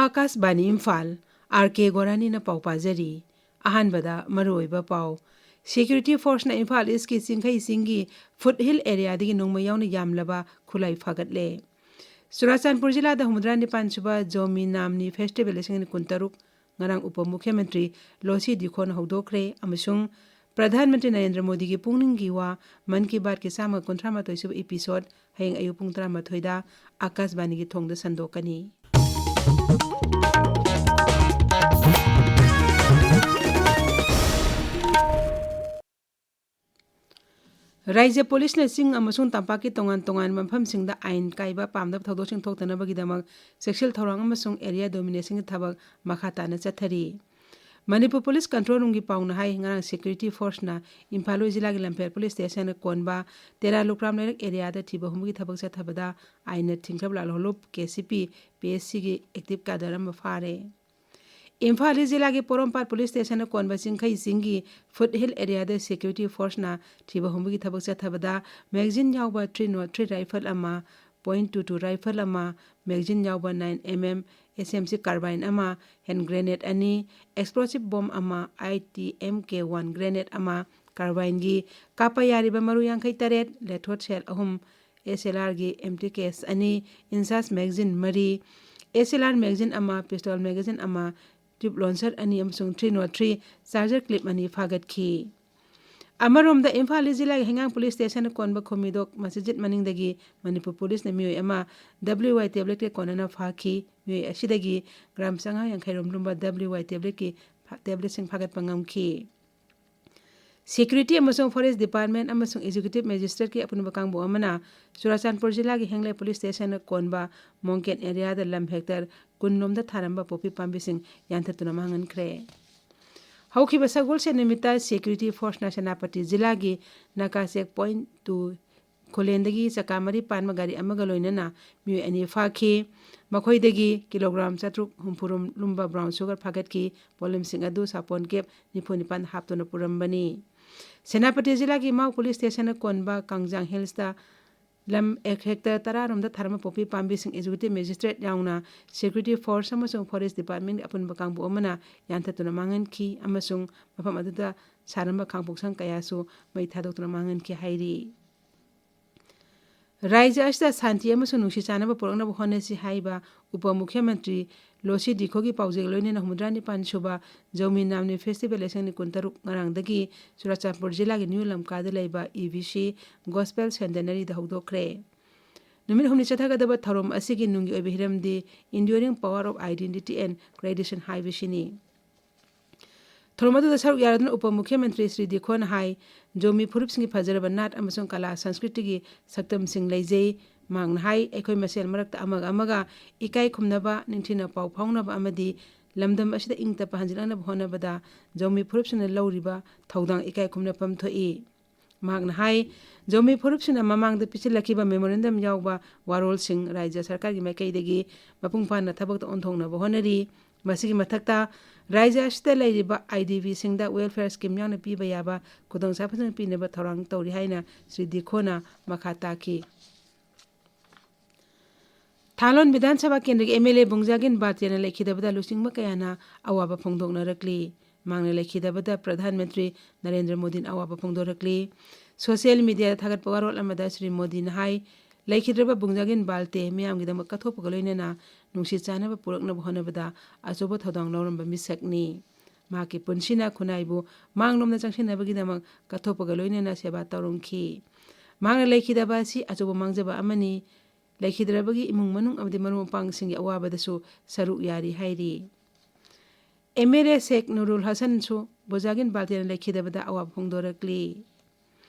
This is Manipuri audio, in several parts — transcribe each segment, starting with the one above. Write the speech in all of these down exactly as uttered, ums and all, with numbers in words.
ꯑꯥꯀꯥꯁꯕꯥꯅꯤ ꯏꯝꯐꯥꯜ, ꯑꯥꯔ ꯀꯦ ꯒꯣꯔꯥꯅꯤꯅ ꯄꯥꯎ ꯄꯥꯖꯔꯤ꯫ ꯑꯍꯥꯟꯕꯗ ꯃꯔꯨꯑꯣꯏꯕ ꯄꯥꯎ꯫ ꯁꯦꯀ꯭ꯌꯨꯔꯤꯇꯤ ꯐꯣꯔꯁꯅ ꯏꯝꯐꯥꯜ ꯏꯁꯀꯤ ꯆꯤꯡꯈꯩ ꯆꯤꯡꯒꯤ ꯐꯨꯠ ꯍꯤꯜ ꯑꯦꯔꯤꯌꯥꯗꯒꯤ ꯅꯣꯡꯃꯩ ꯌꯥꯎꯅ ꯌꯥꯝꯂꯕ ꯈꯨꯠꯂꯥꯏ ꯐꯥꯒꯠꯂꯦ꯫ ꯆꯨꯔꯥꯆꯥꯟꯄꯨꯔ ꯖꯤꯂꯥꯗ ꯍꯨꯝꯐꯨꯇꯔꯥ ꯅꯤꯄꯥꯟ ꯁꯨꯕ ꯖꯣꯃꯤ ꯅꯥꯝꯅꯤ ꯐꯦꯁꯇꯤꯚꯦꯜ ꯂꯤꯁꯤꯡ ꯑꯅꯤ ꯀꯨꯟꯇꯔꯨꯛ ꯉꯔꯥꯡ ꯎꯄ ꯃꯨꯈ꯭ꯌ ꯃꯟꯇ꯭ꯔꯤ ꯂꯣꯁꯤ ꯗꯤꯈꯣꯟ ꯍꯧꯗꯣꯛꯈ꯭ꯔꯦ ꯑꯃꯁꯨꯡ ꯄ꯭ꯔꯙꯥꯟ ꯃꯟꯇ꯭ꯔꯤ ꯅꯔꯦꯟꯗ꯭ꯔ ꯃꯣꯗꯤꯒꯤ ꯄꯨꯛꯅꯤꯡꯒꯤ ꯋꯥ ꯃꯟ ꯀꯤ ꯕꯥꯠꯀꯤ ꯆꯥꯝꯃ ꯀꯨꯟꯊ꯭ꯔꯥ ꯃꯥꯊꯣꯏ ꯁꯨꯕ ꯏꯄꯤꯁꯣꯗ ꯍꯌꯦꯡ ꯑꯌꯨꯛ ꯄꯨꯡ ꯇꯔꯥꯃꯥꯊꯣꯏꯗ ꯑꯥꯀꯥꯁꯕꯥꯅꯤꯒꯤ ꯊꯣꯡꯗ ꯁꯟꯗꯣꯛꯀꯅꯤ꯫ ꯔꯥꯏꯖ꯭ꯌ ꯄꯨꯂꯤꯁꯅ ꯆꯤꯡ ꯑꯃꯁꯨꯡ ꯇꯝꯄꯥꯛꯀꯤ ꯇꯣꯉꯥꯟ ꯇꯣꯉꯥꯟꯕ ꯃꯐꯝꯁꯤꯡꯗ ꯑꯥꯏꯟ ꯀꯥꯏꯕ ꯄꯥꯝꯗꯕ ꯊꯧꯗꯣꯛꯁꯤꯡ ꯊꯣꯛꯇꯅꯕꯒꯤꯗꯃꯛ ꯆꯦꯛꯁꯤꯜ ꯊꯧꯔꯥꯡ ꯑꯃꯁꯨꯡ ꯑꯦꯔꯤꯌꯥ ꯗꯣꯃꯤꯅꯦꯁꯟꯒꯤ ꯊꯕꯛ ꯃꯈꯥ ꯇꯥꯅ ꯆꯠꯊꯔꯤ꯫ ꯃꯅꯤꯄꯨꯔ ꯄꯨꯂꯤꯁ ꯀꯟꯇ꯭ꯔꯣꯜ ꯔꯨꯝꯒꯤ ꯄꯥꯎꯅ ꯍꯥꯏ, ꯉꯔꯥꯡ ꯁꯦꯀ꯭ꯌꯨꯔꯤꯇꯤ ꯐꯣꯔꯁꯅ ꯏꯝꯐꯥꯜ ꯋꯦꯁ ꯖꯤꯂꯥꯒꯤ ꯂꯝꯐꯦꯜ ꯄꯨꯂꯤꯁ ꯁ꯭ꯇꯦꯁꯟꯅ ꯀꯣꯟꯕ ꯇꯦꯔꯥ ꯂꯨꯀ꯭ꯔꯥꯝ ꯂꯩꯔꯛ ꯑꯦꯔꯤꯌꯥꯗ ꯊꯤꯕ ꯍꯨꯝꯕꯒꯤ ꯊꯕꯛ ꯆꯠꯊꯕꯗ ꯑꯥꯏꯟꯅ ꯊꯤꯡꯈ꯭ꯔꯕ ꯂꯥꯜꯍꯧꯂꯨꯞ ꯀꯦ ꯁꯤ ꯄꯤ, ꯄꯤ ꯑꯦꯁ ꯁꯤꯒꯤ ꯑꯦꯛꯇꯤꯚ ꯀꯥꯗꯔ ꯑꯃ ꯐꯥꯔꯦ꯫ ꯏꯝꯐꯥꯜ ꯏꯁ ꯖꯤꯂꯥꯒꯤ ꯄꯣꯔꯣꯝꯄꯥꯠ ꯄꯨꯂꯤꯁ ꯁ꯭ꯇꯦꯁꯟꯅ ꯀꯣꯟꯕ ꯆꯤꯡꯈꯩ ꯆꯤꯡꯒꯤ ꯐꯨꯠ ꯍꯤꯜ ꯑꯦꯔꯤꯌꯥꯗ ꯁꯦꯀ꯭ꯌꯨꯔꯤꯇꯤ ꯐꯣꯔꯁꯅ ꯊꯤꯕ ꯍꯨꯝꯕꯒꯤ ꯊꯕꯛ ꯆꯠꯊꯕꯗ ꯃꯦꯒꯖꯤꯟ ꯌꯥꯎꯕ ꯊ꯭ꯔꯤ ꯅꯣꯠ ꯊ꯭ꯔꯤ ꯔꯥꯏꯐꯜ ꯑꯃ, ꯄꯣꯏꯟ ꯇꯨ ꯇꯨ ꯔꯥꯏꯐꯜ ꯑꯃ, ꯃꯦꯒꯖꯤꯟ ꯌꯥꯎꯕ ꯅꯥꯏꯟ ꯑꯦꯝ ꯑꯦꯝ ꯑꯦꯁ ꯑꯦꯝ ꯁꯤ ꯀꯥꯔꯕꯥꯏꯟ ꯑꯃ, ꯍꯦꯟ ꯒ꯭ꯔꯦꯅꯦꯗ ꯑꯅꯤ, ꯑꯦꯛꯁꯄ꯭ꯂꯣꯁꯤꯚ ꯕꯣꯝ ꯑꯃ, ꯑꯥꯏ ꯇꯤ ꯑꯦꯝ ꯀꯦ ꯋꯥꯟ ꯒ꯭ꯔꯦꯅꯦꯗ ꯑꯃ, ꯀꯥꯔꯕꯥꯏꯟꯒꯤ ꯀꯥꯞꯄ ꯌꯥꯔꯤꯕ ꯃꯔꯨ ꯌꯥꯡꯈꯩ ꯇꯔꯦꯠ, ꯂꯦꯊꯣꯠ ꯁꯦꯜ ꯑꯍꯨꯝ, ꯑꯦꯁ ꯑꯦꯜ ꯑꯥꯔꯒꯤ ꯑꯦꯝ ꯇꯤ ꯀꯦꯁ ꯑꯅꯤ, ꯏꯟꯆꯥꯔꯖ ꯃꯦꯒꯖꯤꯟ ꯃꯔꯤ, ꯑꯦꯁ ꯑꯦꯜ ꯑꯥꯔ ꯃꯦꯒꯖꯤꯟ ꯑꯃ, ꯄꯤꯁꯇꯣꯜ ꯃꯦꯒꯖꯤꯟ ꯑꯃ, ꯇ꯭ꯌꯨꯕ ꯂꯣꯟꯁꯔ ꯑꯅꯤ ꯑꯃꯁꯨꯡ three not three charger clip ꯑꯅꯤ ꯐꯥꯒꯠꯈꯤ꯫ ꯑꯃꯔꯣꯝꯗ, ꯏꯝꯐꯥꯜ ꯏꯁ ꯖꯤꯂꯥꯒꯤ ꯍꯩꯉꯥꯡ ꯄꯨꯂꯤꯁ ꯁ꯭ꯇꯦꯁꯟꯅ ꯀꯣꯟꯕ ꯈꯣꯃꯤꯗꯣꯛ ꯃꯁꯖꯤꯗ ꯃꯅꯤꯡꯗꯒꯤ ꯃꯅꯤꯄꯨꯔ ꯄꯨꯂꯤꯁꯅ ꯃꯤꯑꯣꯏ ꯑꯃ ꯗꯕ꯭ꯂꯤꯌꯨ ꯋꯥꯏ ꯇꯦꯕ꯭ꯂꯦꯠꯀ ꯀꯣꯟꯅꯅ ꯐꯥꯈꯤ꯫ ꯃꯤꯑꯣꯏ ꯑꯁꯤꯗꯒꯤ ꯒ꯭ꯔꯥꯝ ꯆꯥꯝꯃꯉꯥ ꯌꯥꯡꯈꯩ ꯔꯣꯝ ꯂꯨꯝꯕ ꯗꯕ꯭ꯂꯤꯌꯨ ꯋꯥꯏ ꯇꯦꯕ꯭ꯂꯦꯠꯀꯤ ꯐꯥ-, ꯇꯦꯕ꯭ꯂꯦꯠꯁꯤꯡ ꯐꯥꯒꯠꯄ ꯉꯝꯈꯤ꯫ ꯁꯦꯀ꯭ꯌꯨꯔꯤꯇꯤ ꯑꯃꯁꯨꯡ ꯐꯣꯔꯦꯁ ꯗꯤꯄꯥꯔꯠꯃꯦꯟ ꯑꯃꯁꯨꯡ ꯑꯦꯛꯖꯤꯀ꯭ꯌꯨꯇꯤꯚ ꯃꯦꯖꯤꯁꯇ꯭ꯔꯦꯠꯀꯤ ꯑꯄꯨꯟꯕ ꯀꯥꯡꯕꯨ ꯑꯃꯅ ꯆꯨꯔꯥꯆꯥꯟꯄꯨꯔ ꯖꯤꯂꯥꯒꯤ ꯍꯦꯡꯂꯩ ꯄꯨꯂꯤꯁ ꯁ꯭ꯇꯦꯁꯟꯅ ꯀꯣꯟꯕ ꯃꯣꯡꯀꯦꯠ ꯑꯦꯔꯤꯌꯥꯗ ꯂꯝ ꯍꯦꯛꯇꯔ ꯀꯨꯟ ꯂꯣꯝꯗ ꯊꯥꯔꯝꯕ ꯄꯣꯄꯤ ꯄꯥꯝꯕꯤꯁꯤꯡ ꯌꯥꯟꯊꯠꯇꯨꯅ ꯃꯥꯡꯍꯟꯈ꯭ꯔꯦ꯫ ꯍꯧꯈꯤꯕ ꯁꯒꯣꯜꯁꯦꯟ ꯅꯨꯃꯤꯠꯇ ꯁꯦꯀ꯭ꯌꯨꯔꯤꯇꯤ ꯐꯣꯔꯁꯅ ꯁꯦꯅꯥꯄꯇꯤ ꯖꯤꯂꯥꯒꯤ ꯅꯥꯀꯥ ꯆꯦꯛ ꯄꯣꯏꯟꯠ ꯇꯨ ꯈꯨꯂꯦꯟꯗꯒꯤ ꯆꯀꯥ ꯃꯔꯤ ꯄꯥꯟꯕ ꯒꯥꯔꯤ ꯑꯃꯒ ꯂꯣꯏꯅꯅ ꯃꯤꯑꯣꯏ ꯑꯅꯤ ꯐꯥꯈꯤ꯫ ꯃꯈꯣꯏꯗꯒꯤ ꯀꯤꯂꯣꯒ꯭ꯔꯥꯝ ꯆꯥꯇ꯭ꯔꯨꯛ ꯍꯨꯝꯐꯨ ꯔꯣꯝ ꯂꯨꯝꯕ ꯕ꯭ꯔꯥꯎꯟ ꯁꯨꯒꯔ ꯐꯥꯒꯠꯈꯤ꯫ ꯄꯣꯠꯂꯝꯁꯤꯡ ꯑꯗꯨ ꯁꯥꯄꯣꯟ ꯀꯦꯞ ꯅꯤꯐꯨ ꯅꯤꯄꯥꯟ ꯍꯥꯞꯇꯨꯅ ꯄꯨꯔꯝꯕꯅꯤ꯫ ꯁꯦꯅꯥꯄꯇꯤ ꯖꯤꯂꯥꯒꯤ ꯃꯥꯎ ꯄꯨꯂꯤꯁ ꯁ꯭ꯇꯦꯁꯟꯅ ꯀꯣꯟꯕ ꯀꯥꯡꯖꯥꯡ ꯍꯤꯜꯁꯇ ꯂꯝ ꯍꯦꯛꯇꯔ ꯇꯔꯥꯔꯣꯝꯗ ꯊꯥꯔꯝꯕ ꯄꯣꯄꯤ ꯄꯥꯝꯕꯤꯁꯤꯡ Executive Magistrate ꯌꯥꯎꯅ Security Force ꯑꯃꯁꯨꯡ Forest Department ꯑꯄꯨꯟꯕ ꯀꯥꯡꯕꯨ ꯑꯃꯅ ꯌꯥꯟꯊꯠꯇꯨꯅ ꯃꯥꯡꯍꯟꯈꯤ ꯑꯃꯁꯨꯡ ꯃꯐꯝ ꯑꯗꯨꯗ ꯁꯥꯔꯝꯕ ꯈꯥꯡꯄꯣꯛꯁꯪ ꯀꯌꯥꯁꯨ ꯃꯩ ꯊꯥꯗꯣꯛꯇꯨꯅ ꯃꯥꯡꯍꯟꯈꯤ ꯍꯥꯏꯔꯤ꯫ ꯔꯥꯖ꯭ꯌ ꯑꯁꯤꯗ ꯁꯥꯟꯇꯤ ꯑꯃꯁꯨꯡ ꯅꯨꯡꯁꯤ ꯆꯥꯟꯅꯕ ꯄꯨꯔꯛꯅꯕ ꯍꯣꯠꯅꯁꯤ ꯍꯥꯏꯕ ꯎꯄ ꯃꯨꯈ꯭ꯌꯃꯟꯇ꯭ꯔꯤ ꯂꯣꯁꯤ ꯗꯤꯈꯣꯒꯤ ꯄꯥꯎꯖꯦꯜꯒ ꯂꯣꯏꯅꯅ ꯍꯨꯝꯐꯨꯇꯔꯥ ꯅꯤꯄꯥꯟ ꯁꯨꯕ ꯖꯧꯃꯤ ꯅꯥꯝꯅꯤ Festival ꯂꯤꯁꯤꯡ ꯑꯅꯤ ꯀꯨꯟꯇꯔꯨꯛ ꯉꯔꯥꯡꯗꯒꯤ ꯆꯨꯔꯥꯆꯥꯟꯄꯨꯔ ꯖꯤꯂꯥꯒꯤ ꯅ꯭ꯌꯨ ꯂꯝꯀꯥꯗ ꯂꯩꯕ E B C Gospel Centenary ꯗ ꯍꯧꯗꯣꯛꯈ꯭ꯔꯦ꯫ ꯅꯨꯃꯤꯠ ꯍꯨꯝꯅꯤ ꯆꯠꯊꯒꯗꯕ ꯊꯧꯔꯝ ꯑꯁꯤꯒꯤ ꯅꯨꯡꯒꯤ ꯑꯣꯏꯕ ꯍꯤꯔꯝꯗꯤ Enduring Power of Identity and Tradition ꯍꯥꯏꯕꯁꯤꯅꯤ꯫ ꯊꯧꯔꯝ ꯑꯗꯨꯗ ꯁꯔꯨꯛ ꯌꯥꯔꯗꯨꯅ ꯎꯄ ꯃꯨꯈ꯭ꯌꯃꯟꯇ꯭ꯔꯤ ꯁ꯭ꯔꯤ ꯗꯤꯈꯣꯅ ꯍꯥꯏ, ꯖꯧꯃꯤ ꯐꯨꯔꯨꯞꯁꯤꯡꯒꯤ ꯐꯖꯔꯕ ꯅꯥꯠ ꯑꯃꯁꯨꯡ ꯀꯂꯥ ꯁꯪꯁꯀ꯭ꯔꯤꯇꯤꯒꯤ ꯁꯛꯇꯝꯁꯤꯡ ꯂꯩꯖꯩ꯫ ꯃꯍꯥꯛꯅ ꯍꯥꯏ, ꯑꯩꯈꯣꯏ ꯃꯁꯦꯜ ꯃꯔꯛꯇ ꯑꯃꯒ ꯑꯃꯒ ꯏꯀꯥꯏ ꯈꯨꯝꯅꯕ, ꯅꯤꯡꯊꯤꯅ ꯄꯥꯎ ꯐꯥꯎꯅꯕ ꯑꯃꯗꯤ ꯂꯝꯗꯝ ꯑꯁꯤꯗ ꯏꯪ ꯇꯞꯄ ꯍꯟꯖꯤꯜꯂꯛꯅꯕ ꯍꯣꯠꯅꯕꯗ ꯖꯧꯃꯤ ꯐꯨꯔꯨꯞꯁꯤꯡꯅ ꯂꯧꯔꯤꯕ ꯊꯧꯗꯥꯡ ꯏꯀꯥꯏ ꯈꯨꯝꯅꯐꯝ ꯊꯣꯛꯏ꯫ ꯃꯍꯥꯛꯅ ꯍꯥꯏ, ꯖꯧꯃꯤ ꯐꯨꯔꯨꯞꯁꯤꯡꯅ ꯃꯃꯥꯡꯗ ꯄꯤꯁꯤꯜꯂꯛꯈꯤꯕ memorandum ꯌꯥꯎꯕ ꯋꯥꯔꯣꯜꯁꯤꯡ ꯔꯥꯖ꯭ꯌ ꯁꯔꯀꯥꯔꯒꯤ ꯃꯥꯏꯀꯩꯗꯒꯤ ꯃꯄꯨꯡ ꯐꯥꯅ ꯊꯕꯛꯇ ꯑꯣꯟꯊꯣꯛꯅꯕ ꯍꯣꯠꯅꯔꯤ꯫ ꯃꯁꯤꯒꯤ ꯃꯊꯛꯇ, ꯔꯥꯖ꯭ꯌ ꯑꯁꯤꯗ ꯂꯩꯔꯤꯕ I D Bꯁꯤꯡꯗ welfare scheme ꯌꯥꯎꯅ ꯄꯤꯕ ꯌꯥꯕ ꯈꯨꯗꯣꯡꯆꯥꯕꯁꯤꯡ ꯄꯤꯅꯕ ꯊꯧꯔꯥꯡ ꯇꯧꯔꯤ ꯍꯥꯏꯅ ꯁ꯭ꯔꯤ ꯗꯤꯈꯣꯅ ꯃꯈꯥ ꯇꯥꯈꯤ꯫ ꯊꯥꯂꯣꯟ ꯕꯤꯙꯥꯟ ꯁꯚꯥ ꯀꯦꯟꯗ꯭ꯔꯒꯤ M L A ꯕꯨꯡꯖꯥꯒꯤꯟ ꯕꯥꯜꯇꯦꯅ ꯂꯩꯈꯤꯗꯕꯗ ꯂꯨꯆꯤꯡꯕ ꯀꯌꯥꯅ ꯑꯋꯥꯕ ꯐꯣꯡꯗꯣꯛꯅꯔꯛꯂꯤ꯫ ꯃꯍꯥꯛꯅ ꯂꯩꯈꯤꯗꯕꯗ ꯄ꯭ꯔꯙꯥꯟ ꯃꯟꯇ꯭ꯔꯤ ꯅꯔꯦꯟꯗ꯭ꯔ ꯃꯣꯗꯤꯅ ꯑꯋꯥꯕ ꯐꯣꯡꯗꯣꯔꯛꯂꯤ꯫ Social mediaꯗ ꯊꯥꯒꯠꯄ ꯋꯥꯔꯣꯜ ꯑꯃꯗ ꯁ꯭ꯔꯤ ꯃꯣꯗꯤꯅ ꯍꯥꯏ, ꯂꯩꯈꯤꯗ꯭ꯔꯕ ꯕꯨꯡꯖꯥꯒꯤꯟ ꯕꯥꯜꯇꯦ ꯃꯤꯌꯥꯝꯒꯤꯗꯃꯛ ꯀꯠꯊꯣꯛꯄꯒ ꯂꯣꯏꯅꯅ ꯅꯨꯡꯁꯤ ꯆꯥꯟꯅꯕ ꯄꯨꯔꯛꯅꯕ ꯍꯣꯠꯅꯕꯗ ꯑꯆꯧꯕ ꯊꯧꯗꯥꯡ ꯂꯧꯔꯝꯕ ꯃꯤꯁꯛꯅꯤ꯫ ꯃꯍꯥꯛꯀꯤ ꯄꯨꯟꯁꯤꯅ ꯈꯨꯟꯅꯥꯏꯕꯨ ꯃꯥꯡꯂꯣꯝꯗ ꯆꯪꯁꯤꯟꯅꯕꯒꯤꯗꯃꯛ ꯀꯠꯊꯣꯛꯄꯒ ꯂꯣꯏꯅꯅ ꯁꯦꯕꯥ ꯇꯧꯔꯝꯈꯤ꯫ ꯃꯍꯥꯛꯅ ꯂꯩꯈꯤꯗꯕ ꯑꯁꯤ ꯑꯆꯧꯕ ꯃꯥꯡꯖꯕ ꯑꯃꯅꯤ꯫ ꯂꯩꯈꯤꯗ꯭ꯔꯕꯒꯤ ꯏꯃꯨꯡ ꯃꯅꯨꯡ ꯑꯃꯗꯤ ꯃꯔꯨꯞ ꯃꯄꯥꯡꯁꯤꯡꯒꯤ ꯑꯋꯥꯕꯗꯁꯨ ꯁꯔꯨꯛ ꯌꯥꯔꯤ ꯍꯥꯏꯔꯤ꯫ M L A ꯁꯦꯈ ꯅꯨꯔꯨꯜ ꯍꯁꯟꯁꯨ ꯕꯨꯡꯖꯥꯒꯤꯟ ꯕꯥꯜꯇꯦꯅ ꯂꯩꯈꯤꯗꯕꯗ ꯑꯋꯥꯕ ꯐꯣꯡꯗꯣꯔꯛꯂꯤ꯫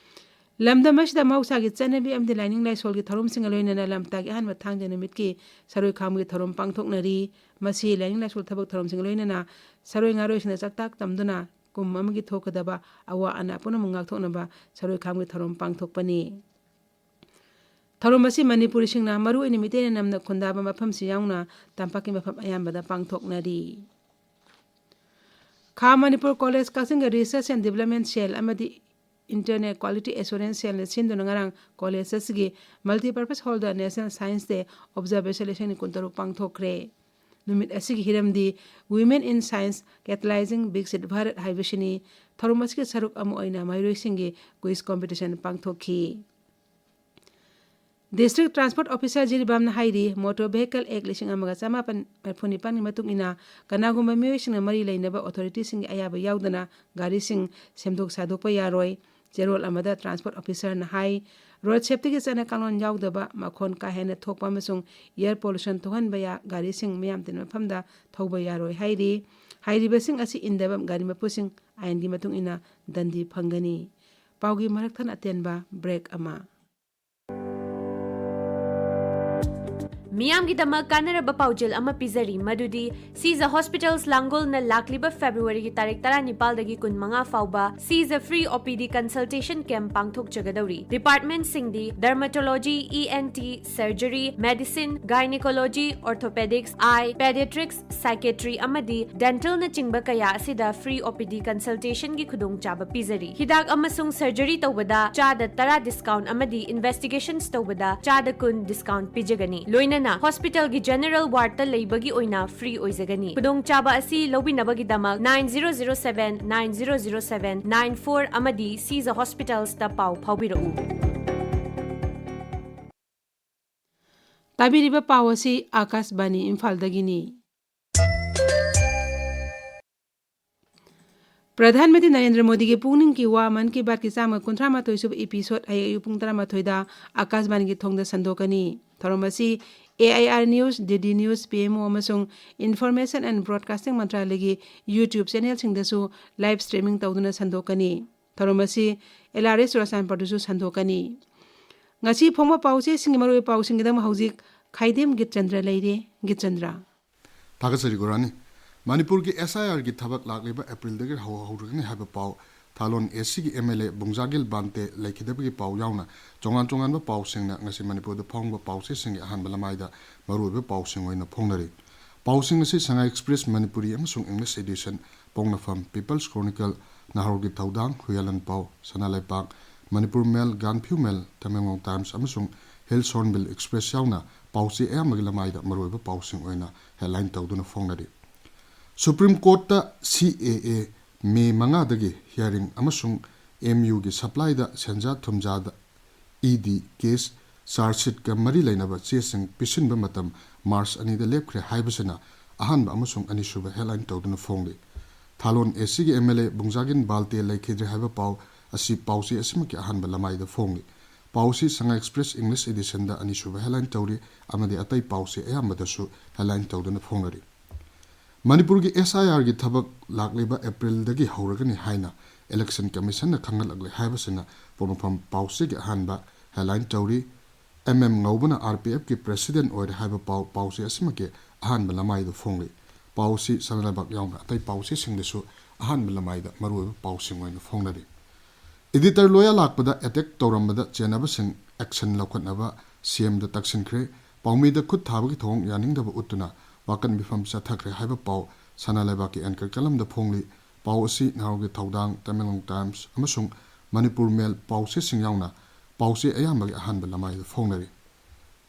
ꯂꯝꯗꯝ ꯑꯁꯤꯗ ꯃꯍꯧꯁꯥꯒꯤ ꯆꯠꯅꯕꯤ ꯑꯃꯗꯤ ꯂꯥꯏꯅꯤꯡ ꯂꯥꯏꯁꯣꯜꯒꯤ ꯊꯧꯔꯝꯁꯤꯡꯒ ꯂꯣꯏꯅꯅ ꯂꯝꯇꯥꯒꯤ ꯑꯍꯥꯟꯕ ꯊꯥꯡꯖ ꯅꯨꯃꯤꯠꯀꯤ ꯁꯔꯣꯏ ꯈꯥꯝꯕꯒꯤ ꯊꯧꯔꯝ ꯄꯥꯡꯊꯣꯛꯅꯔꯤ꯫ ꯃꯁꯤ ꯂꯥꯏꯅꯤꯡ ꯂꯥꯏꯁꯣꯜ ꯊꯕꯛ ꯊꯧꯔꯝꯁꯤꯡꯒ ꯂꯣꯏꯅꯅ ꯁꯔꯣꯏ ꯉꯥꯔꯣꯏꯁꯤꯡꯅ ꯆꯥꯛꯇꯥꯛ ꯇꯝꯗꯨꯅ ꯀꯨꯝ ꯑꯃꯒꯤ ꯊꯣꯛꯀꯗꯕ ꯑꯋꯥ ꯑꯅꯥ ꯄꯨꯝꯅꯃꯛ ꯉꯥꯛꯊꯣꯛꯅꯕ ꯁꯔꯣꯏ ꯈꯥꯝꯕꯒꯤ ꯊꯧꯔꯝ ꯄꯥꯡꯊꯣꯛꯄꯅꯤ꯫ ꯊꯧꯔꯝ ꯑꯁꯤ ꯃꯅꯤꯄꯨꯔꯤꯁꯤꯡꯅ ꯃꯔꯨꯑꯣꯏꯅ ꯃꯤꯇꯩꯅ ꯅꯝꯅ ꯈꯨꯟꯗꯥꯕ ꯃꯐꯝꯁꯤꯡ ꯌꯥꯎꯅ ꯇꯝꯄꯥꯛꯀꯤ ꯃꯐꯝ ꯑꯌꯥꯝꯕꯗ ꯄꯥꯡꯊꯣꯛꯅꯔꯤ꯫ ꯈꯥ ꯃꯅꯤꯄꯨꯔ ꯀꯣꯂꯦꯖ ꯀꯛꯆꯤꯡꯒꯤ Research and Development Cell ꯑꯃꯗꯤ Internal Quality Assurance Cellꯅ ꯁꯤꯟꯗꯨꯅ ꯉꯔꯥꯡ ꯀꯣꯂꯦꯖ ꯑꯁꯤꯒꯤ Multipurpose Hallꯗ National Science Day Observation ꯂꯤꯁꯤꯡ ꯑꯅꯤ ꯀꯨꯟꯇꯔꯨꯛ ꯄꯥꯡꯊꯣꯛꯈ꯭ꯔꯦ꯫ ꯅꯨꯃꯤꯠ ꯑꯁꯤꯒꯤ ꯍꯤꯔꯝꯗꯤ Women in Science Catalyzing Viksit Bharat ꯍꯥꯏꯕꯁꯤꯅꯤ꯫ ꯊꯧꯔꯝ ꯑꯁꯤꯒꯤ ꯁꯔꯨꯛ ꯑꯃ ꯑꯣꯏꯅ ꯃꯍꯩꯔꯣꯏꯁꯤꯡꯒꯤ quiz competition ꯄꯥꯡꯊꯣꯛꯈꯤ꯫ District Transport Officer ꯖꯤꯔꯤꯕꯥꯝꯅ ꯍꯥꯏꯔꯤ, Motor Vehicle Act ꯂꯤꯁꯤꯡ ꯑꯃꯒ ꯆꯃꯥꯄꯟ ꯃꯔꯤꯐꯨ ꯅꯤꯄꯥꯟꯒꯤ ꯃꯇꯨꯡ ꯏꯟꯅ ꯀꯅꯥꯒꯨꯝꯕ ꯃꯤꯑꯣꯏꯁꯤꯡꯅ ꯃꯔꯤ ꯂꯩꯅꯕ authorityꯁꯤꯡꯒꯤ ꯑꯌꯥꯕ ꯌꯥꯎꯗꯅ ꯒꯥꯔꯤꯁꯤꯡ ꯁꯦꯝꯗꯣꯛ ꯁꯥꯗꯣꯛꯄ ꯌꯥꯔꯣꯏ꯫ ꯆꯦꯔꯣꯜ ꯑꯃꯗ transport officerꯅ ꯍꯥꯏ, road safetyꯒꯤ ꯆꯠꯅ ꯀꯥꯡꯂꯣꯟ ꯌꯥꯎꯗꯕ, ꯃꯈꯣꯟ ꯀꯥ ꯍꯦꯟꯅ ꯊꯣꯛꯄ ꯑꯃꯁꯨꯡ air pollution ꯊꯣꯛꯍꯟꯕ ꯌꯥ-, ꯒꯥꯔꯤꯁꯤꯡ ꯃꯤꯌꯥꯝ ꯇꯤꯟꯕ ꯃꯐꯝꯗ ꯊꯧꯕ ꯌꯥꯔꯣꯏ ꯍꯥꯏꯔꯤ꯫ ꯍꯥꯏꯔꯤꯕꯁꯤꯡ ꯑꯁꯤ ꯏꯟꯗꯕ ꯒꯥꯔꯤ ꯃꯄꯨꯁꯤꯡ ꯑꯥꯏꯟꯒꯤ ꯃꯇꯨꯡ ꯏꯟꯅ ꯗꯟꯗꯤ ꯐꯪꯒꯅꯤ꯫ ꯄꯥꯎꯒꯤ ꯃꯔꯛ ꯊꯠꯅ ꯑꯇꯦꯟꯕ break ꯑꯃ꯫ ꯃꯤꯌꯥꯝꯒꯤꯗꯃꯛ ꯀꯥꯟꯅꯔꯕ ꯄꯥꯎꯖꯦꯜ ꯑꯃ ꯄꯤꯖꯔꯤ, ꯃꯗꯨꯗꯤ ꯁꯤꯖ Hospitals ꯂꯥꯡꯒꯣꯜꯅ ꯂꯥꯛꯂꯤꯕ Februaryꯒꯤ ꯇꯥꯔꯤꯛ ꯇꯔꯥꯅꯤꯄꯥꯜꯗꯒꯤ ꯀꯨꯟꯃꯉꯥ ꯐꯥꯎꯕ ꯁꯤꯖ free OPD consultation camp ꯄꯥꯡꯊꯣꯛꯆꯒꯗꯧꯔꯤ꯫ Departmentꯁꯤꯡꯗꯤ Dermatology, ENT, Surgery, Medicine, Gynecology, Orthopedics, Eye, Pediatrics, Psychiatry ꯑꯃꯗꯤ Dentalꯅꯆꯤꯡꯕ ꯀꯌꯥ ꯑꯁꯤꯗ free OPD consultationꯒꯤ ꯈꯨꯗꯣꯡꯆꯥꯕ ꯄꯤꯖꯔꯤ꯫ ꯍꯤꯗꯥꯛ ꯑꯃꯁꯨꯡ surgery ꯇꯧꯕꯗ ꯆꯥꯗ ꯇꯔꯥ discount ꯑꯃꯗꯤ investigations ꯇꯧꯕꯗ ꯆꯥꯗ ꯀꯨꯟ discount ꯄꯤꯖꯒꯅꯤ꯫ ꯂꯣꯏꯅꯅ hospitalꯒꯤ general wardꯇ ꯂꯩꯕꯒꯤ ꯑꯣꯏꯅ free ꯑꯣꯏꯖꯒꯅꯤ꯫ ꯈꯨꯗꯣꯡꯆꯥꯕ ꯑꯁꯤ ꯂꯧꯕꯤꯅꯕꯒꯤꯗꯃꯛ nine zero zero seven nine zero zero seven nine four ꯑꯃꯗꯤ ꯁꯤꯖ Hospitalsꯇ ꯄꯥꯎ ꯐꯥꯎꯕꯤꯔꯛꯎ꯫ ꯇꯥꯕꯤꯔꯤꯕ ꯄꯥꯎ ꯑꯁꯤ ꯑꯥꯀꯥꯁꯕꯥꯅꯤ ꯏꯝꯐꯥꯜꯗꯒꯤꯅꯤ꯫ ꯄ꯭ꯔꯙꯥꯟ ꯃꯟꯇ꯭ꯔꯤ ꯅꯔꯦꯟꯗ꯭ꯔ ꯃꯣꯗꯤꯒꯤ ꯄꯨꯛꯅꯤꯡꯒꯤ ꯋꯥ ꯃꯟ ꯀꯤ ꯕꯥꯠꯀꯤ ꯆꯥꯝꯃ ꯀꯨꯟꯊ꯭ꯔꯥ ꯃꯥꯊꯣꯏ ꯁꯨꯕ episode ꯍꯌꯦꯡ ꯑꯌꯨꯛ ꯄꯨꯡ ꯇꯔꯥꯃꯥꯊꯣꯏꯗ ꯑꯥꯀꯥꯁꯕꯥꯅꯤꯒꯤ ꯊꯣꯡꯗ ꯁꯟꯗꯣꯛꯀꯅꯤ꯫ ꯊꯧꯔꯝ ꯑꯁꯤ AIR News, DD News, PMO ꯑꯃꯁꯨꯡ Information and Broadcasting ꯃꯟꯇ꯭ꯔꯥꯂꯌꯒꯤ YouTube channelꯁꯤꯡꯗꯁꯨ live streaming ꯇꯧꯗꯨꯅ ꯁꯟꯗꯣꯛꯀꯅꯤ꯫ ꯊꯧꯔꯝ ꯑꯁꯤ LRS ꯆꯨꯔꯥꯆꯥꯟꯄꯨꯔꯗꯁꯨ ꯁꯟꯗꯣꯛꯀꯅꯤ꯫ ꯉꯁꯤ ꯐꯣꯡꯕ ꯄꯥꯎꯆꯦꯁꯤꯡꯒꯤ ꯃꯔꯨꯑꯣꯏꯕ ꯄꯥꯎꯁꯤꯡꯒꯤꯗꯃꯛ ꯍꯧꯖꯤꯛ ꯈꯥꯏꯗꯦꯝ ꯒꯤꯠꯆꯟꯗ꯭ꯔ ꯂꯩꯔꯦ꯫ ꯒꯤꯠꯆꯟꯗ꯭ꯔ꯫ ꯊꯥꯒꯠꯆꯔꯤ ꯒꯣꯔꯥꯅꯤ꯫ ꯃꯅꯤꯄꯨꯔꯒꯤ SIRꯒꯤ ꯊꯕꯛ ꯂꯥꯛꯂꯤꯕ Aprilꯗꯒꯤ ꯍꯧ-, ꯍꯧꯔꯒꯅꯤ ꯍꯥꯏꯕ ꯄꯥꯎ, ꯊꯥꯂꯣꯟ ACꯒꯤ MLA ꯕꯨꯡꯖꯥꯒꯤꯜ ꯕꯥꯟꯇꯦ ꯂꯩꯈꯤꯗꯕꯒꯤ ꯄꯥꯎ ꯌꯥꯎꯅ ꯇꯣꯉꯥꯟ ꯇꯣꯉꯥꯟꯕ ꯄꯥꯎꯁꯤꯡꯅ ꯉꯁꯤ ꯃꯅꯤꯄꯨꯔꯗ ꯐꯣꯡꯕ ꯄꯥꯎꯆꯦꯁꯤꯡꯒꯤ ꯑꯍꯥꯟꯕ ꯂꯃꯥꯏꯗ ꯃꯔꯨꯑꯣꯏꯕ ꯄꯥꯎꯁꯤꯡ ꯑꯣꯏꯅ ꯐꯣꯡꯅꯔꯤ꯫ ꯄꯥꯎꯁꯤꯡ ꯑꯁꯤ Sangai Express Manipuri ꯑꯃꯁꯨꯡ English edition, ꯄꯣꯛꯅꯐꯝ, People's Chronicle, ꯅꯍꯥꯔꯣꯜꯒꯤ ꯊꯧꯗꯥꯡ, ꯍꯨꯏꯌꯥꯂꯟꯄꯥꯎ, ꯁꯅꯥ ꯂꯩꯄꯥꯛ, ꯃꯅꯤꯄꯨꯔ ꯃꯦꯜ, ꯒꯥꯟꯐꯤꯌꯨ ꯃꯦꯜ, ꯇꯃꯦꯡꯂꯣꯡ ꯇꯥꯏꯝꯁ ꯑꯃꯁꯨꯡ ꯍꯤꯜꯁ ꯍꯣꯔꯟꯕꯤꯜ ꯑꯦꯛꯁꯄ꯭ꯔꯦꯁ ꯌꯥꯎꯅ ꯄꯥꯎꯆꯦ ꯑꯌꯥꯝꯕꯒꯤ ꯂꯃꯥꯏꯗ ꯃꯔꯨꯑꯣꯏꯕ ꯄꯥꯎꯁꯤꯡ ꯑꯣꯏꯅ ꯍꯦꯗꯂꯥꯏꯟ ꯇꯧꯗꯨꯅ ꯐꯣꯡꯅꯔꯤ꯫ ꯁꯨꯄ꯭ꯔꯤꯝ ꯀꯣꯔꯠꯇ ꯁꯤ ꯑꯦ ꯑꯦ ꯃꯦ ꯃꯉꯥꯗꯒꯤ ꯍꯤꯌꯥꯔꯤꯡ ꯑꯃꯁꯨꯡ ꯑꯦꯝ ꯌꯨꯒꯤ ꯁꯄ꯭ꯂꯥꯏꯗ ꯁꯦꯟꯖꯥ ꯊꯨꯝꯖꯥꯗ ꯏ ꯗꯤ ꯀꯦꯁ ꯆꯥꯔꯖꯁꯤꯠꯀ ꯃꯔꯤ ꯂꯩꯅꯕ ꯆꯦꯁꯤꯡ ꯄꯤꯁꯤꯟꯕ ꯃꯇꯝ ꯃꯥꯔꯆ ꯑꯅꯤꯗ ꯂꯦꯞꯈ꯭ꯔꯦ ꯍꯥꯏꯕꯁꯤꯅ ꯑꯍꯥꯟꯕ ꯑꯃꯁꯨꯡ ꯑꯅꯤꯁꯨꯕ ꯍꯦꯗꯂꯥꯏꯟ ꯇꯧꯗꯨꯅ ꯐꯣꯡꯂꯤ꯫ ꯊꯥꯂꯣꯟ ꯑꯦ ꯁꯤꯒꯤ ꯑꯦꯝ ꯑꯦꯜ ꯑꯦ ꯕꯨꯡꯖꯥꯒꯤꯟ ꯕꯥꯜꯇꯦ ꯂꯩꯈꯤꯗ꯭ꯔꯦ ꯍꯥꯏꯕ ꯄꯥꯎ ꯑꯁꯤ ꯄꯥꯎꯆꯦ ꯑꯁꯤꯃꯛꯀꯤ ꯑꯍꯥꯟꯕ ꯂꯃꯥꯏꯗ ꯐꯣꯡꯂꯤ꯫ ꯄꯥꯎ ꯑꯁꯤ ꯁꯉꯥꯏ ꯑꯦꯛꯁꯄ꯭ꯔꯦꯁ ꯏꯪꯂꯤꯁ ꯏꯗꯤꯁꯟꯗ ꯑꯅꯤꯁꯨꯕ ꯍꯦꯗꯂꯥꯏꯟ ꯇꯧꯔꯤ ꯑꯃꯗꯤ ꯑꯇꯩ ꯄꯥꯎꯆꯦ ꯑꯌꯥꯝꯕꯗꯁꯨ ꯍꯦꯗꯂꯥꯏꯟ ꯇꯧꯗꯨꯅ ꯐꯣꯡꯅꯔꯤ꯫ ꯃꯅꯤꯄꯨꯔꯒꯤ ꯑꯦꯁ ꯑꯥꯏ ꯑꯥꯔꯒꯤ ꯊꯕꯛ ꯂꯥꯛꯂꯤꯕ ꯑꯦꯄ꯭ꯔꯤꯜꯗꯒꯤ ꯍꯧꯔꯒꯅꯤ ꯍꯥꯏꯅ ꯏꯂꯦꯛꯁꯟ ꯀꯃꯤꯁꯟꯅ ꯈꯪꯍꯜꯂꯛꯂꯦ ꯍꯥꯏꯕꯁꯤꯅ ꯄꯣꯛꯅꯐꯝ ꯄꯥꯎꯆꯦꯒꯤ ꯑꯍꯥꯟꯕ ꯍꯦꯗꯂꯥꯏꯟ ꯇꯧꯔꯤ꯫ ꯑꯦꯝ ꯑꯦꯝ ꯉꯧꯕꯅ ꯑꯥꯔ ꯄꯤ ꯑꯦꯐꯀꯤ ꯄ꯭ꯔꯦꯁꯤꯗꯦꯟ ꯑꯣꯏꯔꯦ ꯍꯥꯏꯕ ꯄꯥꯎ ꯄꯥꯎꯆꯦ ꯑꯁꯤꯃꯛꯀꯤ ꯑꯍꯥꯟꯕ ꯂꯃꯥꯏꯗ ꯐꯣꯡꯂꯤ꯫ ꯄꯥꯎ ꯑꯁꯤ ꯁꯅꯥ ꯂꯩꯕꯥꯛ ꯌꯥꯎꯅ ꯑꯇꯩ ꯄꯥꯎꯆꯦꯁꯤꯡꯗꯁꯨ ꯑꯍꯥꯟꯕ ꯂꯃꯥꯏꯗ ꯃꯔꯨꯑꯣꯏꯕ ꯄꯥꯎꯁꯤꯡ ꯑꯣꯏꯅ ꯐꯣꯡꯅꯔꯤ꯫ ꯏꯗꯤꯇꯔ ꯂꯣꯌꯥ ꯂꯥꯛꯄꯗ ꯑꯦꯇꯦꯛ ꯇꯧꯔꯝꯕꯗ ꯆꯦꯟꯅꯕꯁꯤꯡ ꯑꯦꯛꯁꯟ ꯂꯧꯈꯠꯅꯕ ꯁꯤ ꯑꯦꯝꯗ ꯇꯛꯁꯤꯟꯈ꯭ꯔꯦ꯫ ꯄꯥꯎꯃꯤꯗ ꯈꯨꯠ ꯊꯥꯕꯒꯤ ꯊꯧꯑꯣꯡ ꯌꯥꯅꯤꯡꯗꯕ ꯎꯠꯇꯨꯅ ꯋꯥꯀꯠ ꯃꯤꯐꯝ ꯆꯠꯊꯈ꯭ꯔꯦ ꯍꯥꯏꯕ ꯄꯥꯎ ꯁꯅꯥ ꯂꯩꯕꯥꯛꯀꯤ ꯑꯦꯡꯀꯔ ꯀꯂꯝꯗ ꯐꯣꯡꯂꯤ꯫ ꯄꯥꯎ ꯑꯁꯤ ꯅꯍꯥꯔꯣꯜꯒꯤ ꯊꯧꯗꯥꯡ, ꯇꯃꯦꯡꯂꯣꯡ ꯇꯥꯏꯝꯁ ꯑꯃꯁꯨꯡ ꯃꯅꯤꯄꯨꯔ ꯃꯦꯜ ꯄꯥꯎꯆꯦꯁꯤꯡ ꯌꯥꯎꯅ ꯄꯥꯎꯆꯦ ꯑꯌꯥꯝꯕꯒꯤ ꯑꯍꯥꯟꯕ ꯂꯃꯥꯏꯗ ꯐꯣꯡꯅꯔꯤ꯫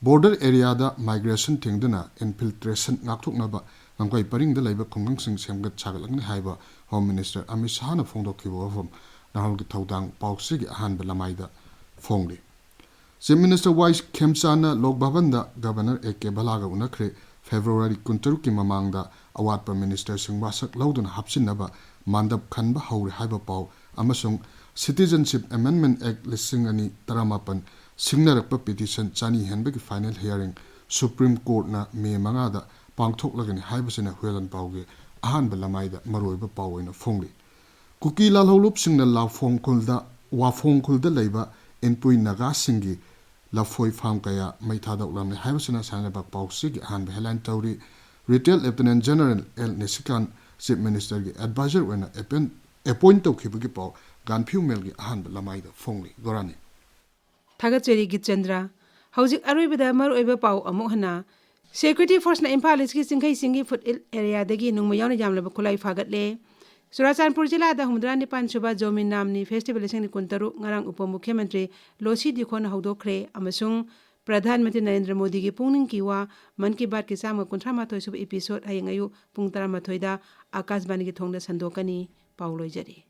ꯕꯣꯔꯗꯔ ꯑꯦꯔꯤꯌꯥꯗ ꯃꯥꯏꯒ꯭ꯔꯦꯁꯟ ꯊꯤꯡꯗꯨꯅ ꯏꯟꯐꯤꯜꯇ꯭ꯔꯦꯁꯟ ꯉꯥꯛꯊꯣꯛꯅꯕ ꯉꯝꯈꯩ ꯄꯔꯤꯡꯗ ꯂꯩꯕ ꯈꯨꯡꯒꯪꯁꯤꯡ ꯁꯦꯝꯒꯠ ꯁꯥꯒꯠꯂꯒꯅꯤ ꯍꯥꯏꯕ ꯍꯣꯝ ꯃꯤꯅꯤꯁꯇꯔ ꯑꯃꯤꯠ ꯁꯥꯍꯅ ꯐꯣꯡꯗꯣꯛꯈꯤꯕ ꯋꯥꯐꯝ ꯅꯍꯥꯔꯣꯜꯒꯤ ꯊꯧꯗꯥꯡ ꯄꯥꯎꯆꯦꯒꯤ ꯑꯍꯥꯟꯕ ꯂꯃꯥꯏꯗ ꯐꯣꯡꯂꯤ꯫ ꯆꯤꯐ ꯃꯤꯅꯤꯁꯇꯔ ꯋꯥꯏ ꯈꯦꯝꯆꯥꯟꯅ ꯂꯣꯛ ꯚꯕꯟꯗ ꯒꯕꯔꯅꯔ ꯑꯦ ꯀꯦ ꯚꯂꯥꯒ ꯎꯅꯈ꯭ꯔꯦ꯫ ꯐꯦꯕ꯭ꯔꯨꯋꯥꯔꯤ ꯀꯨꯟꯇꯔꯨꯛꯀꯤ ꯃꯃꯥꯡꯗ ꯑꯋꯥꯠꯄ ꯃꯤꯅꯤꯁꯇꯔꯁꯤꯡ ꯋꯥꯁꯛ ꯂꯧꯗꯨꯅ ꯍꯥꯞꯆꯤꯟꯅꯕ ꯃꯥꯟꯗꯞ ꯈꯟꯕ ꯍꯧꯔꯦ ꯍꯥꯏꯕ ꯄꯥꯎ ꯑꯃꯁꯨꯡ ꯁꯤꯇꯤꯖꯟꯁꯤꯞ ꯑꯦꯃꯦꯟꯗꯃꯦꯟꯠ ꯑꯦꯛꯠ ꯂꯤꯁꯤꯡ ꯑꯅꯤ ꯇꯔꯥꯃꯥꯄꯟ ꯁꯤꯡꯅꯔꯛꯄ ꯄꯤꯇꯤꯁꯟ ꯆꯅꯤ ꯍꯦꯟꯕꯒꯤ ꯐꯥꯏꯅꯦꯜ ꯍꯤꯌꯥꯔꯤꯡ ꯁꯨꯄ꯭ꯔꯤꯝ ꯀꯣꯔꯠꯅ ꯃꯦ ꯃꯉꯥꯗ ꯄꯥꯡꯊꯣꯛꯂꯒꯅꯤ ꯍꯥꯏꯕꯁꯤꯅ ꯍꯨꯏꯌꯥꯂꯟꯄꯥꯎꯒꯤ ꯑꯍꯥꯟꯕ ꯂꯃꯥꯏꯗ ꯃꯔꯨꯑꯣꯏꯕ ꯄꯥꯎ ꯑꯣꯏꯅ ꯐꯣꯡꯂꯤ꯫ ꯀꯨꯀꯤ ꯂꯥꯜꯍꯧꯂꯨꯞꯁꯤꯡꯅ ꯂꯥꯐꯣꯡ ꯈꯨꯜꯗ, ꯋꯥꯐꯣꯡ ꯈꯨꯜꯗ ꯂꯩꯕ ꯏꯟꯄꯨꯏ ꯅꯥꯒꯥꯁꯤꯡꯒꯤ ꯂꯐꯣꯏ ꯐꯥꯔꯝ ꯀꯌꯥ ꯃꯩ ꯊꯥꯗꯣꯛꯂꯝꯃꯤ ꯍꯥꯏꯕꯁꯤꯅ ꯁꯅꯥ ꯂꯩꯕꯥꯛ ꯄꯥꯎꯆꯦꯒꯤ ꯑꯍꯥꯟꯕ ꯍꯦꯗꯂꯥꯏꯟ ꯇꯧꯔꯤ꯫ ꯔꯤꯇꯥꯌꯔ ꯂꯦꯐꯇꯤꯅꯦꯟꯠ ꯖꯦꯅꯔꯦꯜ ꯑꯦꯜ ꯅꯤꯁꯤꯀꯥꯟ ꯆꯤꯐ ꯃꯤꯅꯤꯁꯇꯔꯒꯤ ꯑꯦꯗꯚꯥꯏꯖꯔ ꯑꯣꯏꯅ ꯑꯦꯄꯦꯟ-, ꯑꯦꯄꯣꯏꯟꯠ ꯇꯧꯈꯤꯕꯒꯤ ꯄꯥꯎ ꯒꯥꯟꯐꯤꯌꯨ ꯃꯦꯜꯒꯤ ꯑꯍꯥꯟꯕ ꯂꯃꯥꯏꯗ ꯐꯣꯡꯂꯤ꯫ ꯒꯣꯔꯥꯅꯤ꯫ ꯊꯥꯒꯠꯆꯔꯤ ꯒꯤꯇꯆꯟꯗ꯭ꯔ꯫ ꯍꯧꯖꯤꯛ ꯑꯔꯣꯏꯕꯗ ꯃꯔꯨꯑꯣꯏꯕ ꯄꯥꯎ ꯑꯃꯨꯛ ꯍꯟꯅ꯫ ꯁꯦꯀ꯭ꯌꯨꯔꯤꯇꯤ ꯐꯣꯔꯁꯅ ꯏꯝꯐꯥꯜ ꯏꯁꯀꯤ ꯆꯤꯡꯈꯩ ꯆꯤꯡꯒꯤ ꯐꯨꯠ ꯍꯤꯜ ꯑꯦꯔꯤꯌꯥꯗꯒꯤ ꯅꯣꯡꯃꯩ ꯌꯥꯎꯅ ꯌꯥꯝꯂꯕ ꯈꯨꯠꯂꯥꯏ ꯐꯥꯒꯠꯂꯦ꯫ ꯆꯨꯔꯥꯆꯥꯟꯄꯨꯔ ꯖꯤꯂꯥꯗ ꯍꯨꯝꯐꯨꯇꯔꯥ ꯅꯤꯄꯥꯟ ꯁꯨꯕ ꯖꯣꯃꯤꯟ ꯅꯥꯝꯅꯤ ꯐꯦꯁꯇꯤꯚꯦꯜ ꯂꯤꯁꯤꯡ ꯑꯅꯤ ꯀꯨꯟꯇꯔꯨꯛ ꯉꯔꯥꯡ ꯎꯄ ꯃꯨꯈ꯭ꯌ ꯃꯟꯇ꯭ꯔꯤ ꯂꯣꯁꯤ ꯗꯤꯈꯣꯅ ꯍꯧꯗꯣꯛꯈ꯭ꯔꯦ ꯑꯃꯁꯨꯡ ꯄ꯭ꯔꯙꯥꯟ ꯃꯟꯇ꯭ꯔꯤ ꯅꯔꯦꯟꯗ꯭ꯔ ꯃꯣꯗꯤꯒꯤ ꯄꯨꯛꯅꯤꯡꯒꯤ ꯋꯥ ꯃꯟ ꯀꯤ ꯕꯥꯠꯀꯤ ꯆꯥꯝꯃ ꯀꯨꯟꯊ꯭ꯔꯥ ꯃꯥꯊꯣꯏ ꯁꯨꯕ episode ꯍꯌꯦꯡ ꯑꯌꯨꯛ ꯄꯨꯡ ꯇꯔꯥꯃꯥꯊꯣꯏꯗ ꯑꯀꯥꯁꯕꯥꯅꯤꯒꯤ ꯊꯣꯡꯗ ꯁꯟꯗꯣꯛꯀꯅꯤ꯫ ꯄꯥꯎ ꯂꯣꯏꯖꯔꯦ꯫